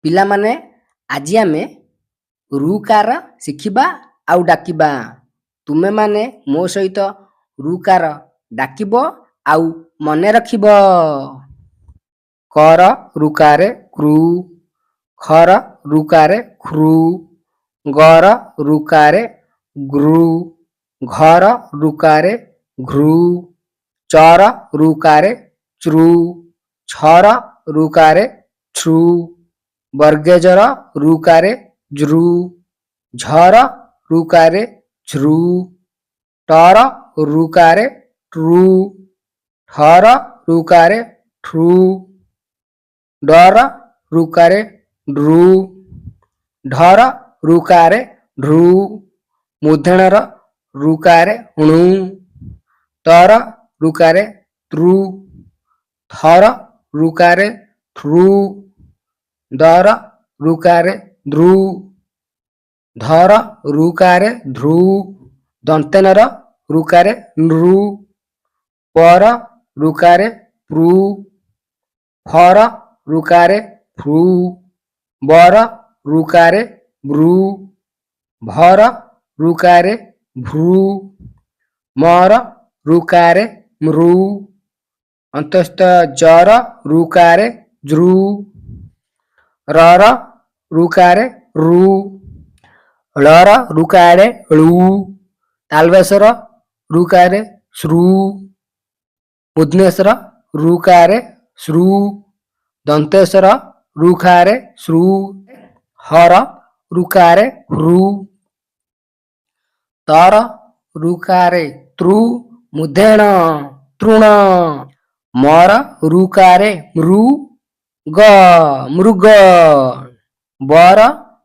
ପିଲାମାନେ, ଆଜି ଆମେ ଋକାର ଶିଖିବା ଆଉ ଡାକିବା। ତୁମେମାନେ ମୋ ସହିତ ଋକାର ଡାକିବ ଆଉ ମନେ ରଖିବ। କର ଋକାରେ କୃ, ଖର ଋକାରେ ଖୃ, ଗର ଋକାରେ ଗୃ, ଘର ଋକାରେ ଘୃ, ଚର ଋକାରେ ଚୃ, ଛର ଋକାରେ ଛୃ, ବର୍ଗେଜର ଋକାରେ ଜୃ, ଝର ଋକାରେ ଝୃ, ଟର ଋକାରେ ଟ୍ରୁ, ଠର ଋକାରେ ଠୃ, ଡର ଋକାରେ ଡୃ, ଢର ଋକାରେ ଢୃ, ମୂର୍ଧନ୍ୟର ଋକାରେ ଣୁ, ତର ଋକାରେ ତୃ, ଥର ଋକାରେ ଥୃ, ଦର ଋକାରେ ଦୃ, ଧର ଋକାରେ ଧୃ, ଦନ୍ତେନର ଋକାରେ ନୃ, ପର ଋକାରେ ପୃ, ଫର ଋକାରେ ଫୃ, ବର ଋକାରେ ବୃ, ଭର ଋକାରେ ଭୃ, ମର ଋକାରେ ମୃ, ଅନ୍ତସ୍ଥ ଜର ଋକାରେ ଜୃ, ରର ଋକାରେ ଋ, ଳର ଋକାରେ ଳୁ, ତାଲବେଶର ଋକାରେ ସୃ, ମୂର୍ଧନ୍ୟସର ଋକାରେ ସୃ, ଦନ୍ତେସର ଋକାରେ ସୃ, ହର ଋକାରେ ହୃ, ତର ଋକାରେ ତୃ, ମୂର୍ଧେଣ ତୃଣ, ମର ଋକାରେ ମୃ, ଗ ମୃଗ, ବର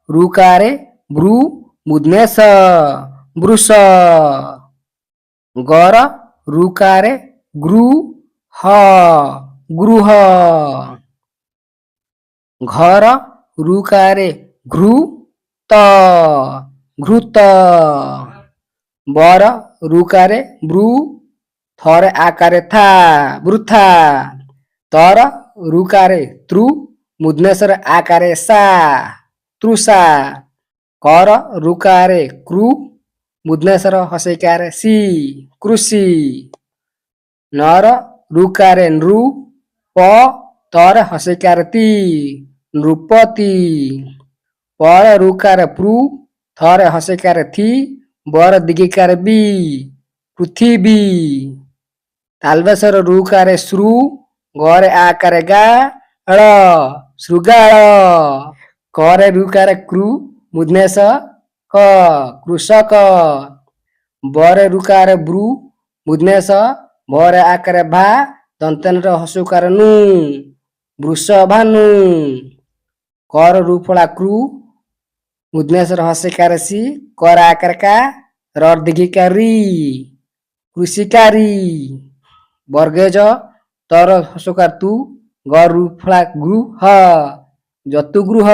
ଋକାରେ ବୃ, ମୂର୍ଧନ୍ୟସ ବୃଷ, ଗର ଋକାରେ ଗୃ, ହ ଗୃହ, ଘର ଋକାରେ ଘୃ, ତ ଘୃତ, ବର ଋକାରେ ବୃ, ଥରେ ଆକାରେ ଥା ବୃଥା, ତର ଋକାରେ ତୃ, ମୂର୍ଧନ୍ୟସର ଆକାରେ ସା ତୃଷା, କର ଋକାରେ କୃ, ମୂର୍ଧନ୍ୟସର ହସେଇକାରେ ସି କୃଷି, ନର ଋକାରେ ନୃ, ପ ତରେ ହସେଇକାରେ ତି ନୃପତି, ପର ଋକାରେ ପୃ, ଥରେ ହସେଇକାରେ ଥି, ବର ଦିଗିକାରେ ବି ପୃଥିବୀ, ତାଲବେଶର ଋକାରେ ସୃ, ଗରେ ଆକାରେ ଗା ଳ ଶୃଗାଳ, କରେ ଋକାରେ କୃ, ମୂର୍ଧନ୍ୟସ କ କୃଷକ, ବରେ ଋକାରେ ବୃ, ମୂର୍ଧନ୍ୟସ ଭରେ ଆକାରେ ଭା, ଦନ୍ତେନର ହସୁକାର ନୁ ବୃଷଭାନୁ, କର ଋଫଳା କୃ, ମୂର୍ଧନ୍ୟସର ହସେଇକାରେ ସି, କର ଆକାରେ କା, ର ଦୀର୍ଘିକା ରି କୃଷିକାରୀ, ବର୍ଗେଜ ତର ହସୁକାର ତୁ, ଗ ଋଫଳା ଗୃ ହ ଜତୁଗୃହ,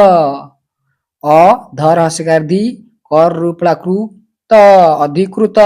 ଅ ଧର ହସେଇକାର ଧି, କର ଋଫଳା କୃ, ତ ଅଧିକୃତ।